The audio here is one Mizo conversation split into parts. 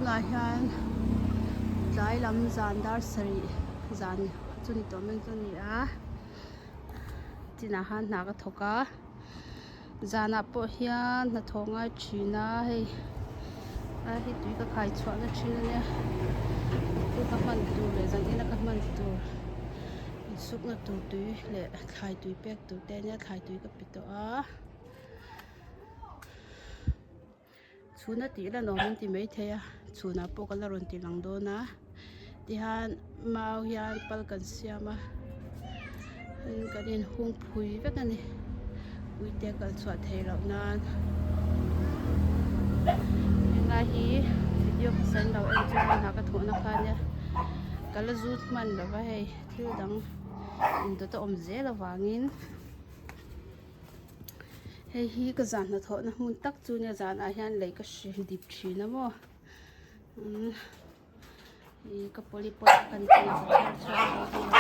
Tunah hian tlai lam zan dar sarih zan chu ni tawh mai chu a ni a chinah khan hna ka thawk a zanah pawh hian hnathawh ngai thin a hei a hi tui ka khai chhuah na thin a nia chu ka hman tur leh zan ina ka hman tur insukna tur tui leh thlai tui pek tur te ania thlai tui ka pe tawh a. Chhuna tih la nuam an ti maithei a chhunah pawh ka la rawn ti lang dawn a tihian mau hian pal kan siam a kan inhung phui vek a ni uite kal chhuah theih loh nan helai hi video hmasa in lo en chuan hna ka thawhna kha ania ka la zut hman lo va hei thil dang indawt a awm zel avangin. Hei hi ka zan hnathawhna hmun tak chu nia zanah hian lei ka hri dip thin a maw umm ih ka polypot a kan tih ka chhar chhuak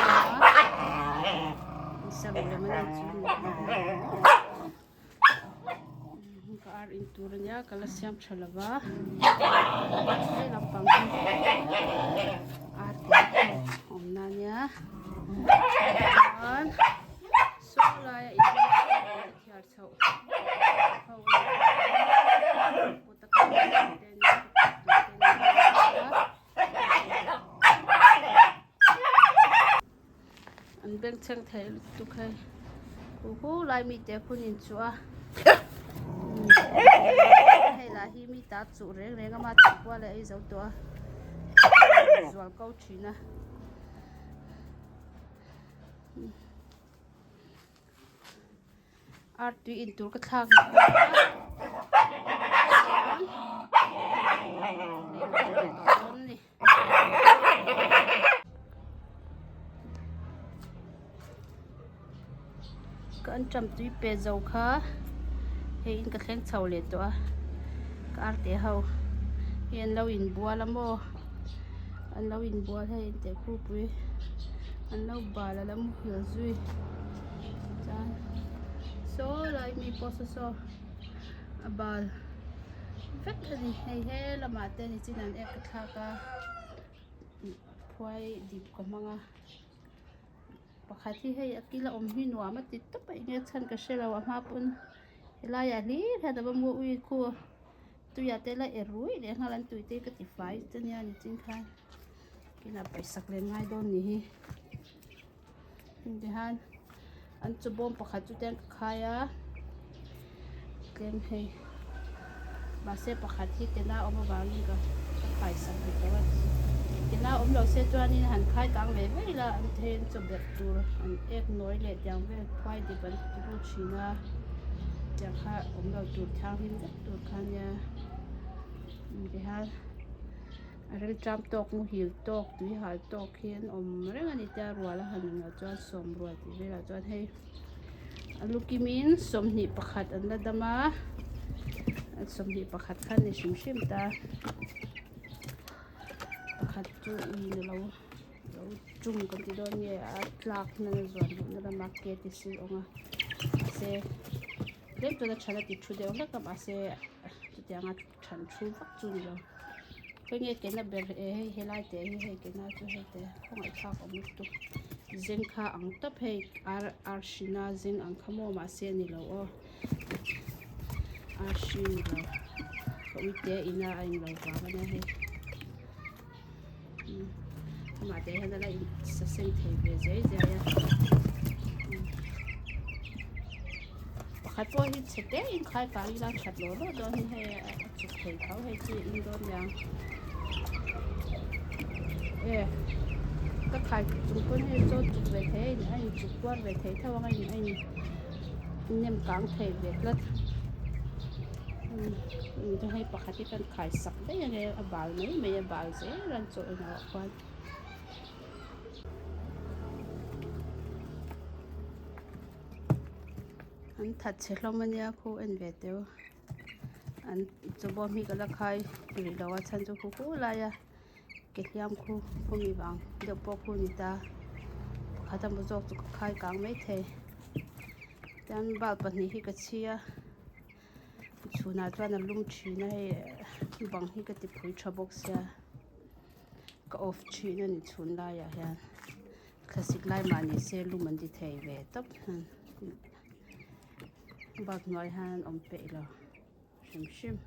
a saruk lem a ni chu ka ar in tur a nia ka la siam tha lo va hei lampang hi ar te awmna a nia chuan. Saw laia in thiar chhoh ho a ni a an bengchheng thei lutuk hei hu hu lai mite khun in chu a hei lah hi mi ta chuh reng reng a ma tih kual a ei zo tawh a zual ko thin a. Ar tui in tur ka thlak leh dawn a ni. Ka anṭam tui pe zo kha hei in ka thleng chho leh tawh a ka arte ho hi an lo inbual a maw an lo inbual hei an teh khupui an lo bal a la muhil zui chuan saw lai mi pawh saw saw a bal vek a ni hei he lamah te nichin an ek ka thlak a phuai dip ka hmang a. Pakhat hi hei a kil a awm hi nuam a ti tawp a enge chhan ka hre lo a hma pawn helaiah hlir hian a va mu ui khu tuiah te la er ruih leh nghal an tui te ka ti fai te nia nichin khan kinah pawisa lem ngai dawn ni hi tihian an chaw bawm pakhat chu te ka khai a tlem hei mahse pakhat hi kena awm avangin ka ka khai sak duh lo a kena awm lo se chuanin han khai kang ve ve ila an then chaw belh tur an ek nawi leh tiang vel phuai dip an ti ru thin a tiang kha awm lo tur thianghlim vek tur kha ania tihian a rilṭam tawk muhil tawk tuihal tawk hi an awm reng a ni tia rual a han awm loh chuan sawm rual tih velah chuan hei. A lu kimin 21 an la dam a 21 kha a ni hrim hrim ta pakhat chu in a lo lo tum kan ti dawn nge a tlak nana zuan luhna lama ke te sil awng a mahse tlem chuan a than a ti thu deuh hlek a mahse chutianga than thu vak chu a ni lo khawnge ke na ber e hei helai te hi hei ke na chu hei te khawngaihthlak awm lutuk zeng kha ang tawp hei ar ar hrin a zeng ang kha maw mahse a ni lo aw ar hri ni lo ka uite ina a in lo vang a nia hei amah te hian a la in saseng thei ve zai zai a pakhat pawh hi chhe te in khai kang ila that lawh lawh dawn hi hei a chuk thei tho hei chu in dawn niang e ka khai chung pawn hei chaw chuk ve thei a in chuk kuar ve thei tho ang a in a in nem kang thei ve tlat umm hei pakhat hi kan khai sak daih ang e a bal mai mai a bal zel a chaw engah khuan. An that chhe hlawm a nia khu en ve teu an chaw bawm hi ka la khai rih lo a chhan chu khu khu lai a ke hliam khu khumi vang deuh pawh khu a ni ta pakhat a maw zawk chu ka khai kang maithei chuan bulb pahnih hi ka chhi a. Chhunah chuan a lum thin a hei bang hi ka ti phui tha bawk sia ka off thin a ni chhun laiah hian thlasik lai mah ni se lum an ti thei ve tawp bak hnuai hian an awm peih lo hrim hrim.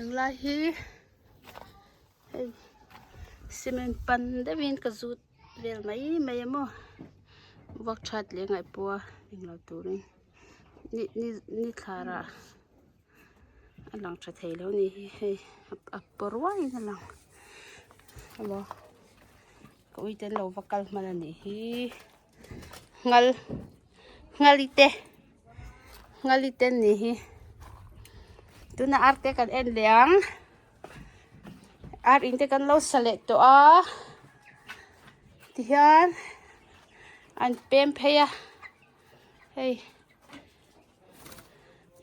Englai hi hei cement pan deuhin ka zut vel mai mai a maw vak that leh ngaihpawh a englo turin ni ni ni thlarah. A lang tha thei lo ni hi hei a paw ruaiin a lang emaw ka uite an lo va kal hman a nih hi ngal ngali te ngali te an nih hi tunah ar te kan en leh ang ar in te kan lo sa leh tawh a tihian an pem phei a hei.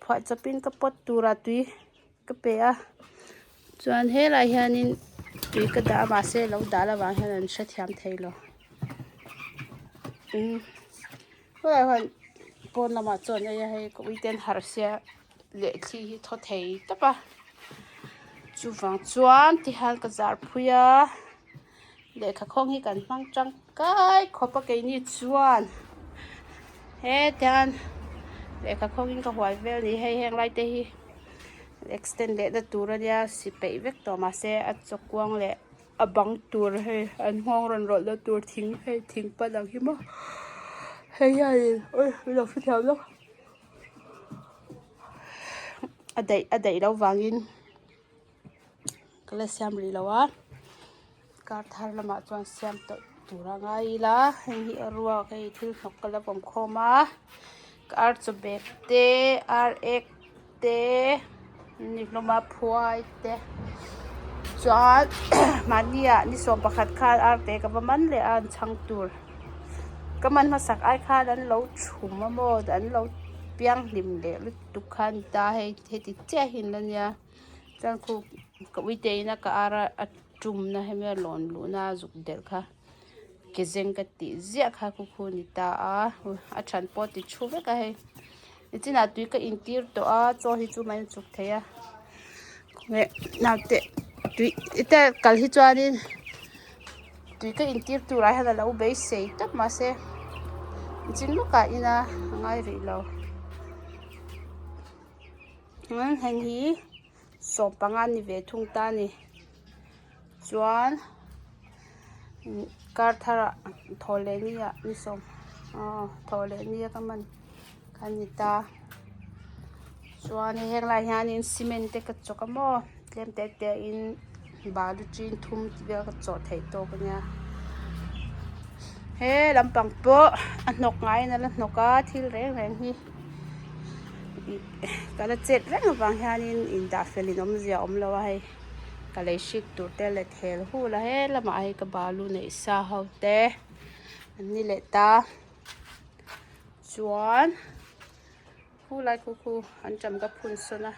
Phuah chawpin ka pot turah tui ka pe a chuan helaiah hianin tui ka dah a mahse lo dah lovah hian an hrethiam thei lo umm helaiah hian pawn lamah chuan hei hei ka ui ten harh sia leh thli hi thaw thei tawp a chuvang chuan tihian ka zar phui a lehkha khawng hi kan hmang tangkai khawp a keini chuan hetiang lehkha khawngin ka hual vel ni hei heng lai te hi extend leh na tur ania si peih vek tawh mahse a chaw kuang leh a bang tur hei an nghawng rawn rawlh na tur thing hei thing pan ang hi maw hei hianin awi min lo hrethiam lawk a daih a daih loh vangin. Ka la siam rih lo a kar thar lamah chuan siam tawh tur a ngai ila hei hi a ruak hei thil hnawk ka la vawm khawm a ka ar chaw bag te ar ek te ni hlawm a phuai te chuan mahni ah ni sawm pakhat khan ar te ka va man leh a an chhang tur ka man hmasak ai khan an lo thum a maw an lo piang hlim leh lutuk kha a ni ta hei heti chiah hi an la nia. Chuan khu ka uite ina ka ar a a tumna hemi a lawn luhna a zuk delh kha ke zeng ka tih ziah kha khu khu a ni ta a a then pawh a ti thu vek a hei nichinah tui ka intir tawh a chaw hi chu mai a chuk thei a khawnge naute tui ete kal hi chuanin tui ka intir turah hian a lo beisei tawp mahse nichin lawkah ina a ngai rih lo. Heng hi sawm panga ni ve thung ta a ni chuan kar tharah thaw leh ni ah ni sawm aw thaw leh ni a ka man kha a ni ta chuan hei heng lai hianin cement te ka chawk a maw tlem te te in balu chin thum tih vel ka chawh theih tawk a nia he lampang pawh a hnawk ngaiin a la hnawk a thil reng reng hi. Ka la chet reng avang hianin indah fel in awmzia a awm lo a hei ka lei hrik tur te let hel hul a he lamah hei ka balu neih sa ho te an ni leh ta chuan khulai khu khu an ṭam ka phun sawn a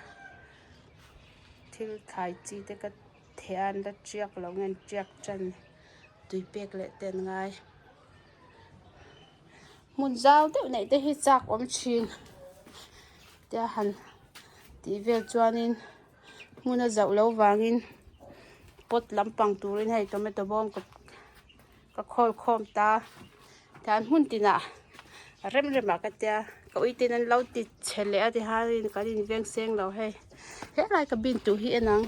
thil thlai chi te ka theh a an la ṭiak lo nge an ṭiak ṭan tui pek leh te an ngai. Hmun zau deuh neih te hi chak awm thin tia han tih vel chuanin hmun a zauh loh vangin pot lampang turin hei tomato bawm ka khawl khawm ta tian hmun tinah rem remah ka tia ka uiten an lo ti chhe leh a tihianin kan inveng seng lo hei helai ka bin tur hi en ang.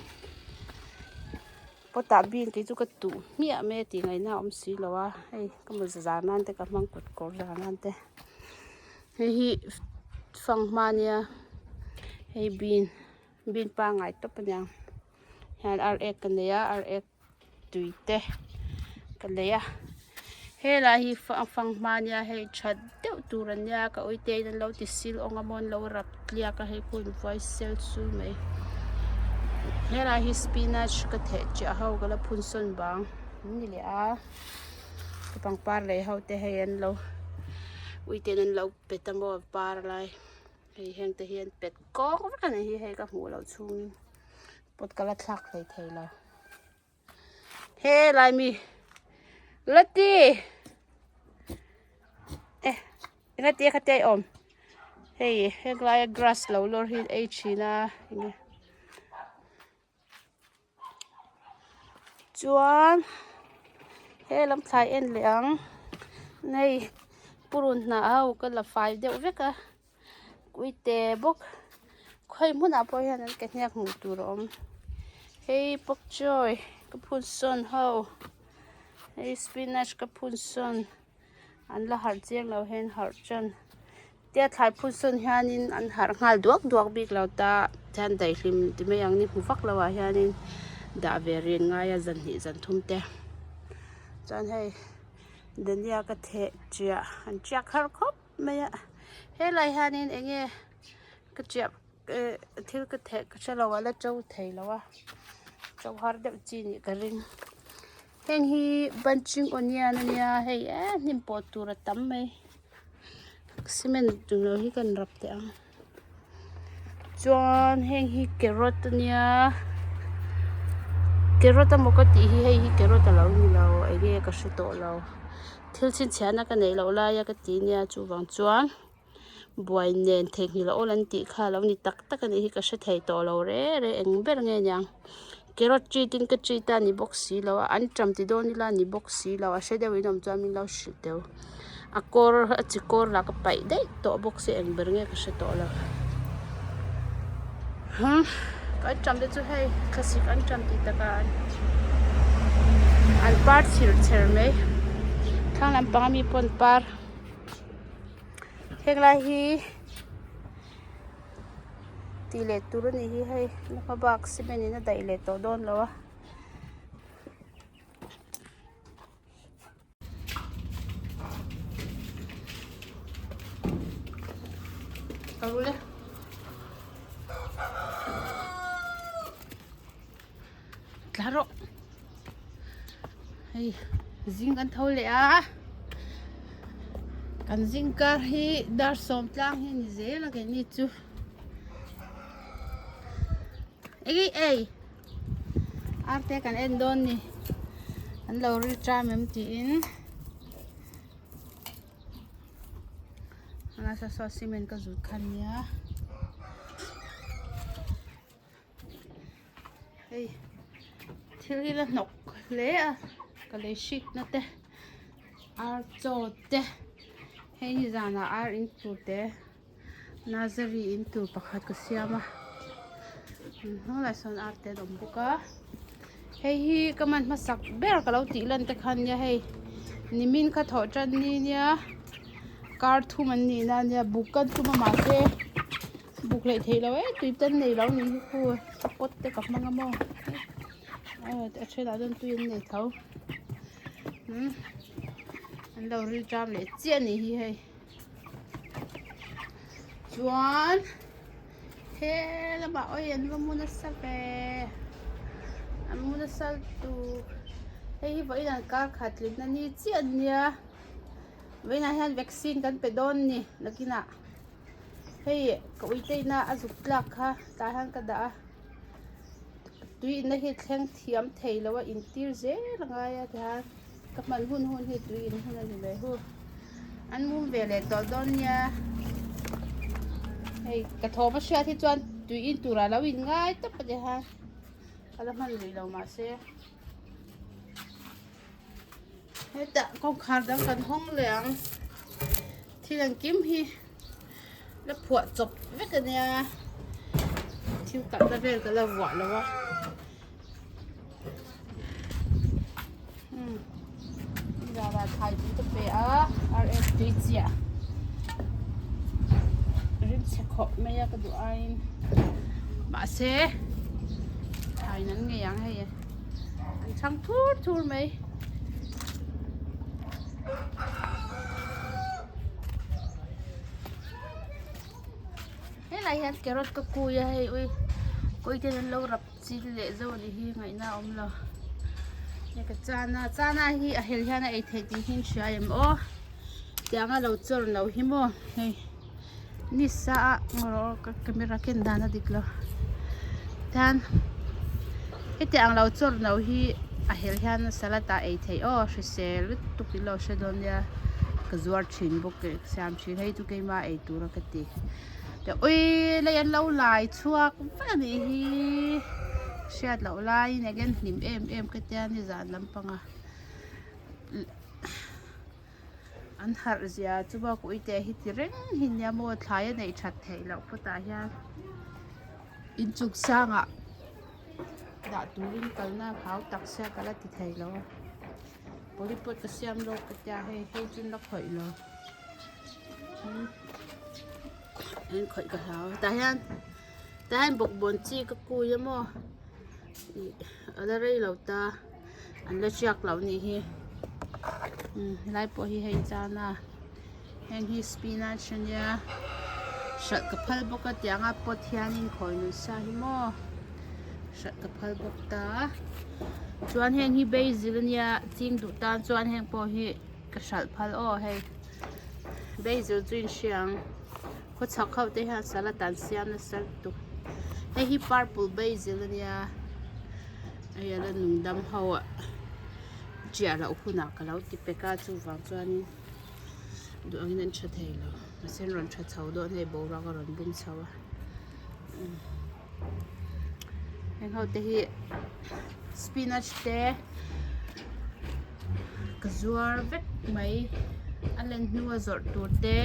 Potah bean tih chu ka tuh hmiah mai a tih ngaihna a awm si lo a hei ka mawza zar nan te ka hmang kut kawr zar nan te hei hi fanghma ania hei bean bean pangngai tawp aniang. Hian ar ek ka nei a ar ek tui te ka lei a helai hi fanghma ania hei tha deuh tur ania ka ui te in an lo ti sil awng a maw an lo rap tliak a hei khu in vuai sel sul mai helai hi spinach ka theh chiah ho ka la phun sawn bang an ni leh a ka pangpar lei ho te hei an lo ui ten an lo pet a maw par lai hei heng te hi an pet kawk vek a ni hi hei ka hmuh loh chhungin pot ka la thlak hlei thei lo helai mi lati eh engati kha te awm hei henglaia grass lo lawr hi ei thin a enge chuan he lam thlai en leh ang hei purun hnah ho ka la fai deuh vek a uite bawk khawi hmunah pawh hian an ke hniak hmuh tur a awm hei pak chawi ka phun sawn ho hei spinach ka phun sawn an la harh chiang lo hian harh tan tia thlai phun sawn hianin an harh nghal duak duak bik lo ta tihian daihlim ti mai ang ni hmu vak lo ah hianin dah ve rian ngai a zan hnih zan thum te chuan hei dania ka theh chiah an tiak har khawp mai a helai hianin eng nge ka chiah eh thil ka theh ka hre lo a la to thei lo a to har deuh chi nih ka ring heng hi bunching onion ania hei eh hnim pawh tur a tam mai cement tur lo hi kan rap teh ang chuan heng hi carrot ania carrot emaw ka tih hi hei hi carrot alo ni lo eng nge ka hre tawh lo. Thil chhinchhiahna ka neih loh laia ka ti nia chuvang chuan buai nen theihnghilh a awl an tih kha a lo ni tak tak a nih hi ka hre thei tawh lo re re eng ber nge niang carrot treat in ka treat a ni bawk si lo a an ṭam ti dawn ila ni bawk si lo a hre deuh in awm chuan min lo hrilh teu a kawr a chi kawr lah ka paih daih tawh bawk sia eng ber nge ka hre tawh lo huh kan ṭam te chu hei thlasik an ṭam tih takah an par chhir chher mai thlang lampang ami pawh an par henglai hi tih leh tur a nih hi hei la hma bak cement in a daih leh tawh dawn lo a. Tla rawh hei zing kan tho leh a kan zing kar hi dar sawm tlang hi a ni zel a keini chu eng ei. Arte kan en dawn ni an lo ri tram em tiin nasa saw cement ka zut kha nia hei thil hi la hnawk hle a ka lei hrik na te ar chaw te hei ni zanah ar in tur te. Nursery in tur pakhat ka siam a hnungah sawn ar te an awm bawk a hei hi ka man hmasak ber ka lo tih lan te kha ania hei nimin kha thawh tan ni nia kar thum an nih na ania buk kan tum a mahse buk hleih theih loh e tui tan nei lo nih hi khu pot te ka hmang a maw a thenah chuan tui an nei tho an lo ril ṭam leh chiah a nih hi hei. Chuan he lamah awi an va mu nasa ve an mu nasa lutuk hei hi vawiin an kar khat tlinna ni chiah a nia vawiinah hian vaccine kan pe dawn a ni nakinah hei ka uiteina a zuk tlak kha tah hian ka dah a tui inna hi thleng thiam thei lo a intir zel a ngai a tihian. Ka hman hun hun hi tui in hun a ni mai hu. An mum ve leh tawh dawn nia. Hei ka thawm a hriat hi chuan tui in turah lo in ngai tawp a ni ha. Ka la hman rih lo mahse. Hetah kawngkhar dang kan hawng leh ang. Thil engkim hi la phuah chawp vek a nia. Thil kalhna vel ka la vuah lo a. Zara thai tui ka pe a ar ek tui chiah rim chhe khawp mai a ka duh aiin mahse a. Thlai nan ngei ang hei an chhang thur thur mai. Helai hian carrot ka kui a hei ui kui ten an lo rap chil leh zo a nih hi ngaihna a awm lo. Hei ka chana chana hi a hel hian a ei theih tih hi in hria em aw tiang a lo chawr lo hi maw hei. Ni sa a ngaw ka camera ken dan a dik lo tian heti ang lo chawr no hi a hel hian salad ah ei theih aw hrisel lutuk in lo hre dawn nia ka zuar thin bawk e ka siam thin hei chu keima ei tur a ka ti ui lei an lo lai chhuak vek a nih hi hriat loh laiin eng nge hnim em em ka tia nizan lampanga. An harh zia chu bak uite hi ti reng hi nia maw thlai a neih that theih loh phawtah hian inchung sangah dah turin kalna hau tak sia ka la ti thei lo a polypot ka siam lawk ka tia hei hei chu la khawih lo an khawih ka hlau a tah hian tah hian bawkbawn chi ka kui a maw ih a la rei lo ta. An la hriak loh nih hi umm helai pawh hi hei chan a heng hi spinach a nia hralh ka phal bawk a tiang a pot hianin khawi nun sa hi maw hralh ka phal bawk ta chuan heng hi basil a nia ching duh tan chuan heng pawh hi ka hralh phal aw hei basil chu in hria ang khawchhak ho te hian salad an siam nasa lutuk hei hi purple basil a nia. Hei ala nung dam ho a chiah loh hunah ka lo ti pek a chuvang chuanin duh angin an tha thei lo mahse an rawn tha chho dawn hei boruak a rawn bung chho a heng ho te hi spinach te ka zuar vek mai a len hnua zawrh tur te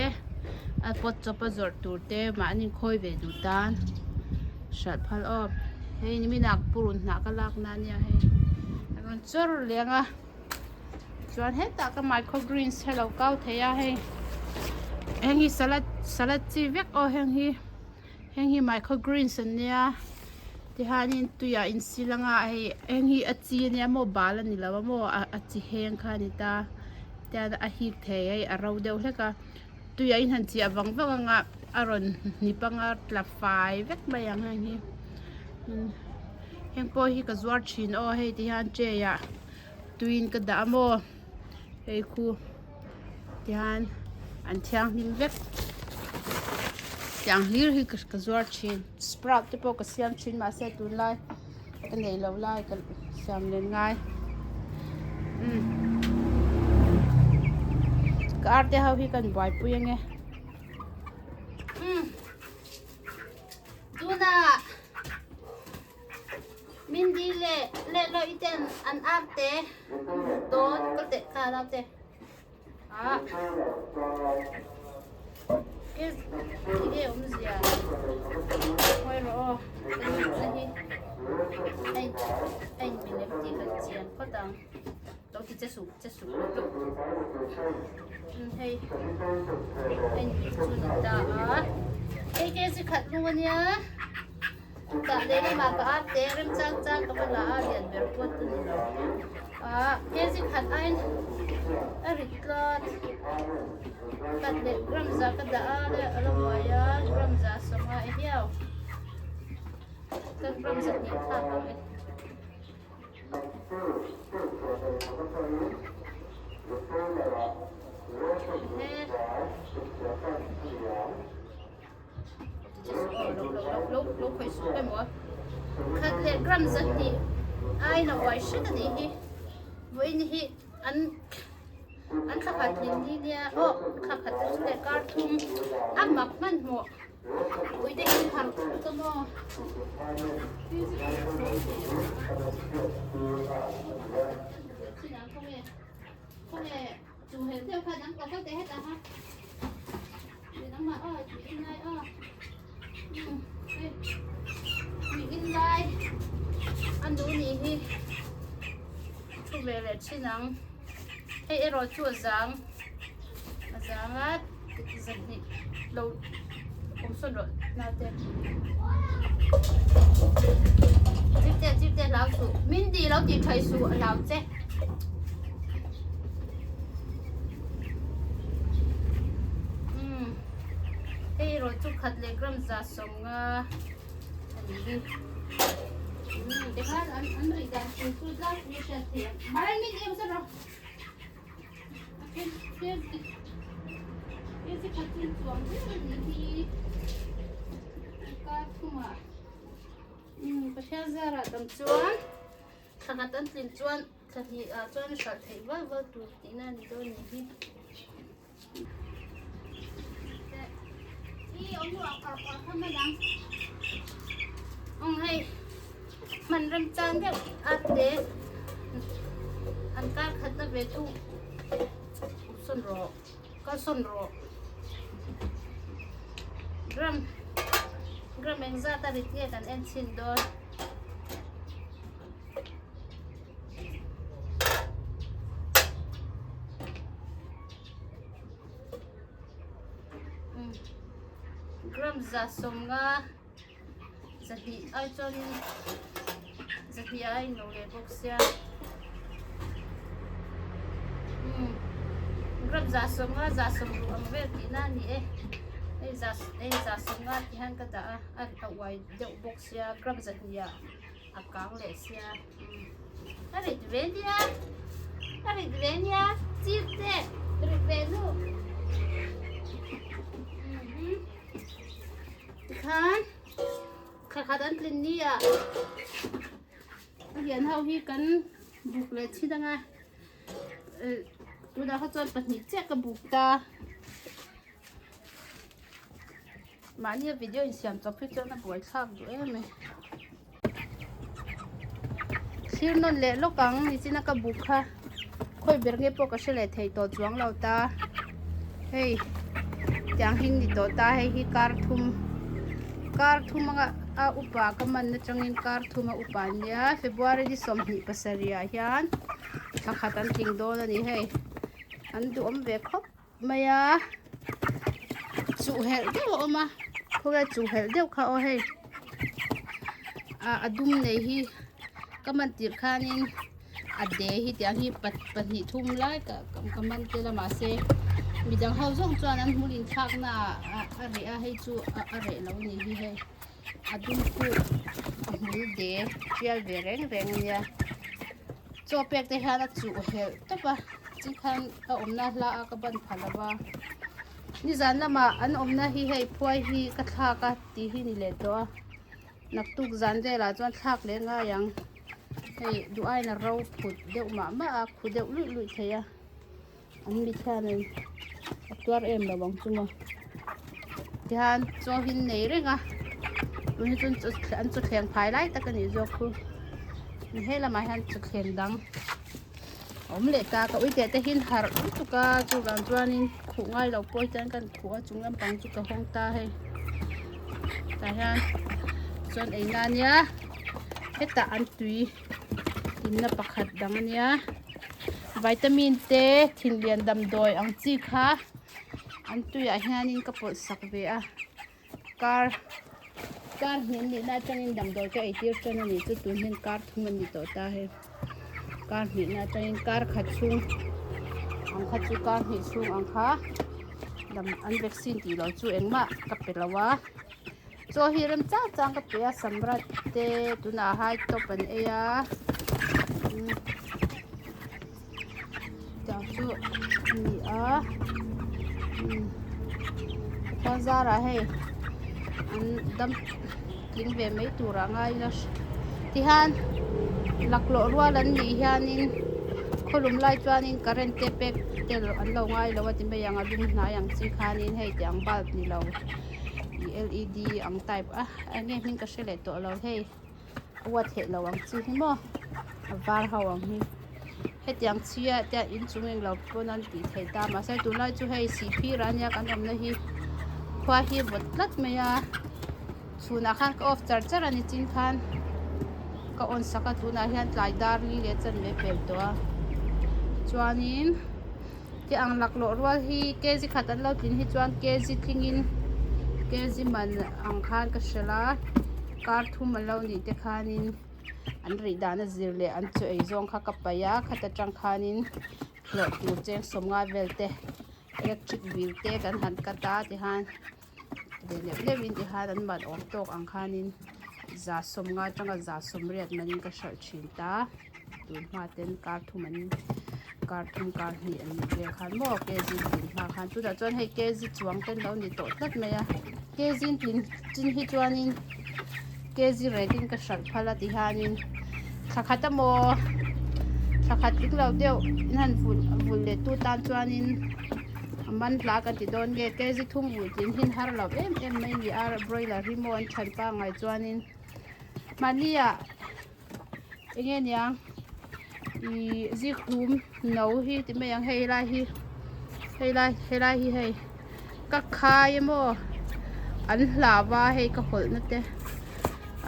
a pot chawp a zawrh tur te mahni khawi ve duh tan hralh phal aw hei nimin ah purun hnah ka lak na ania hei a rawn chawr leng a chuan hetah ka microgreens hi a lo kau thei a hei heng hi salad salad chi vek aw heng hi. Heng hi microgreens an nia tihianin tuiah in sil anga hei heng hi a chi ania maw bal a ni lo a maw a chi heng kha a ni ta tian a hik thei hei a ro deuh hlek a tuiah in han chiah vang vang anga a rawn hnip anga tla fai vek mai ang heng hi heng pawh hi ka zuar thin aw hei tihian tray ah tuiin ka dah a maw hei khu. Tihian an thianghlim vek tiang hlir hi ka zuar thin sprout te pawh ka siam thin mahse tunlai ka neih loh lai ka siam len ngai umm ka arte ho hi kan buaipui ange umm tunah. Mindy leh Lehlawih ten an arte an hmu dawn ka teh kha lo te ah ke enge awmzia ngawi rawh aw ka nihna hi a in a in min em tih ka chian phawt ang lo ti che suh che suh lutuk umm hei a in min chu ni ta a hei ke chi khat lung ania. Tah lehlamah ka ap teh remchang chang ka va la a lian ber pawh chu ni lo. Ah kg khat aiin a rit tlat. Khat leh gram za ka dah a leh a la buai a gram za sawma e hiau. Kan gram za hnih thlak ang e. Ehe. Khat leh gram zahnih aiin a uai hret a nih hi vawiin hi an an thla khat hlim ni nia aw thla khat te chu leh kar thum a mak hmanhmawh ui te hi har thut a maw. Lai a nu nih hi thu ve leh thin ang hei erawh chu a zang a zang a zahnih lo awm sawn rawh naute chip teh chip teh. suh Mindy lo tih thaih suh a hlau che. Umm hei erawh chu khat leh gram 150 a ni hi. Umm tikhan an an rih dan tur chu tlangpui a hriat theih ang. Mahse Mindy awm sawn rawh. Pathian zarah dam chuan thla khat an tlin chuan thla hnih ah chuan hralh theih val val tur tihna a ni dawn a ni hi. Hman remchang deuh a te an kar khatna ve chu sawn rawh kal sawn rawh gram gram engzat a rit nge kan en chhin dawn. Gram 150. Zahnih ai chuanin zahnih a inlo leh bawk sia umm gram 150 160 ang vel tihna a ni e hei za hei 150 tih hian ka dah a a uai deuh bawk sia gram zahnih ah a kang leh sia umm a rit ve nia a rit ve nia chip te rit ve nu umm. Tikhan thla khat an tlin ni ah a lian ho hi kan buk leh chhin anga tunah kha chuan pahnih chiah ka buk ta mahni a video insiam chawp hi chuan a buaithlak duh em mai thlir nawn leh lawk ang nichina ka buk kha khawi ber nge pawh ka hre leh thei tawh chuang lo ta hei tiang hi ni tawh ta hei hi kar thum kar thum anga a upa ka man atangin kar thum a upa ania february ni 27 ah hian thla khat an tling dawn a ni hei an duhawm ve khawp mai a chuhhelh deuh a awm a khawnge chuhhelh deuh kha aw hei ah a dum nei hi ka man tirh khanin a de hi tiang hi pahnih thum lai ka ka man tel a mahse midang ho zawng chuan an hmul inthlak na ah a reh a hei chu a reh lo a ni hi hei a dum khu a hmul de tial ve reng reng a nia chaw pek te hian a chuh helh tawp a chikhan a awmna hla a ka ban pha lo va nizan lamah an awmna hi hei phuai hi ka thlak a tih hi ni leh tawh a naktuk zan velah chuan thlak leh ngai ang hei duh aiin a ro phut deuh mah mah a khu deuh luih luih thei a an mit hianin a tuar em lo ang chu maw tihian chaw hi an nei reng a tun hi chuan an chawthleng phai lai tak a nih zawk chu he lamah hian chawthleng dang a awm leh ta ka uite te hi an harh lutuk a chuvang chuanin khuh ngai lo pawh hi chuan kan khuh a chung lampang chu ka hawng ta hei tah hian chuan ei na ania hetah an tui inna pakhat dang ania vitamin te thinlian damdawi ang chi kha an tuiah hianin ka pawlh sak ve a kar kar hnih an nihna atangin damdawi ka eitir tan a nih chu tun hian kar thum a ni tawh ta hei kar hnihna atangin kar khat chhung ang kha chu kar hnih chhung ang kha dam an vaccine tih loh chu engmah ka pe lo a chaw hi rem chang chang ka pe a samrat te tunah high top an ei a tiang chu a ni a Pathian zarah hei an dam tling ve mai turah ngai ila tihian laklawh rual an nih hianin khawlum lai chuanin current te pek te an lo ngai lo a ti mai ang a lum hnai ang chi khanin hei tiang bulb ni lo ih L E D ang type a eng nge hming ka hre leh tawh lo hei. a uat theih lo ang chi hi maw a var ho ang hi hetiang chhia te inchung englo pawn an tih theih ta mahse tunlai chu hei sihphir ah ania kan awmna hi khua hi vawt tlat mai a chhunah khan ka off char char a ni chin khan ka on sak a tunah hian tlai dar li leh chanve pel tawh a chuanin te ang laklawh rual hi kg khat an lo tlin hi chuan kg tlingin kg man ang khan ka hrilh a kar thum an lo nih te khanin. An rih dan a zir leh an chaw ei zawng kha ka paih a, khata tang khanin hlawh tur cheng sawmnga vel te electric bill te kan han cut a tikhan ve neuh neuhin tikhan an man awm tawk ang khanin za sawmnga atanga za sawmriat manin ka hralh thin ta tun hma ten kar thum an kar thum kar hnih an nih vel khan maw kg tlin hma khan chutah chuan hei kg chuang te an lo ni tawh tlat mai a kg tlin chin hi chuanin kg rate in ka hralh phal a ti hianin thla khat emaw thla khat tling lo deuh in han vulh vulh leh tu tan chuanin a man hla kan ti dawn nge kg thum vulh tlin hi har lo em em mai a ni a broiler hi maw an than pangngai chuanin mahni ah eng nge niang ihh zikhlum no hi ti mai ang hei lai hi hei lai helai hi hei ka khai emaw an hlau a hei ka hawlh na te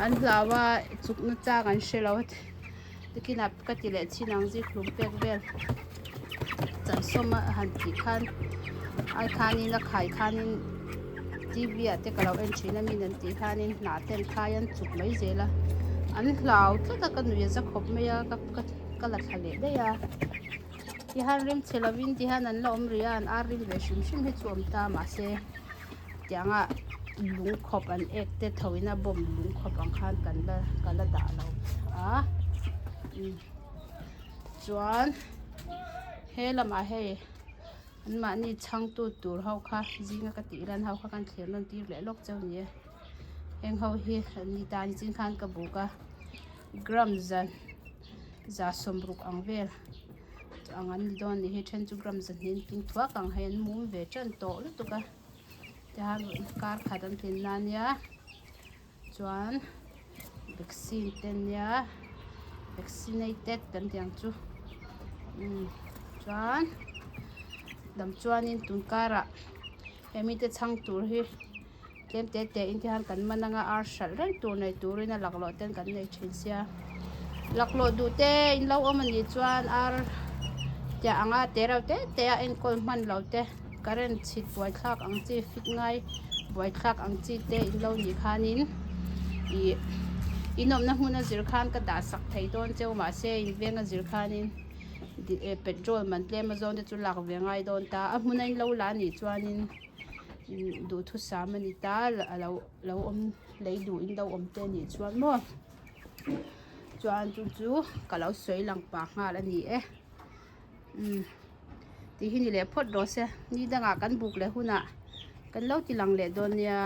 an hlau a chuk na chang an hre lo a tikinah ka ti leh chin ang zikhlum pek vel chansawm a han tih khan ai khanin a khai khanin T V ah te ka lo en thin a min an tih hianin hnah te an khai a an chuk mai zel a an hlau tlat a ka nuih a za khawp mai a ka ka ka la thla leh daih a tihian rim chhe lovin tihian an la awm rih a an ar rim ve hrim hrim hi chu a awm ta mahse tianga lung khawp an ek te tho in a bawm lung khawp ang khan kan la ka la dah lo a chuan he lamah hei. Anmahni chhangtu tur ho kha zinga ka tih lan ho kha kan thlir nawn tir leh lawk cheu ni e. Heng ho hi an ni ta nichin khan ka buk a gram za za sawmruk ang vel ang an ni dawn ni hi then chu gram za hnin tling thuak ang hei an mum ve tan tawh lutuk a tihian kar khat an tlin na nia chuan vaccine te ania vaccinated kan tih ang chu umm chuan dam chuanin tun karah hemi te chhang tur hi tlem te te in te hian kan man anga ar hralh reng tur nei turin a laklawh ten kan nei thin sia laklawh duh te in lo awm anih chuan ar tiah anga te reuh te te a enkawl hman lo te. Current chhit buaithlak ang chi fit ngai buaithlak ang chi te in lo nih khanin ih in awmna hmun a zir khan ka dah sak thei dawn cheu mahse in veng a zir khanin petrol man tlem a zawn te chu lak ve ngai dawn ta a hmuna in lo la anih chuanin duhthusam a ni ta a lo lo awm lei duh in lo awm te anih chuan maw chuan chu chu ka lo sawi lang pah nghal a ni e. Umm tih hi ni leh phawt rawh se ni dangah kan buk leh hunah kan lo ti lang leh dawn nia.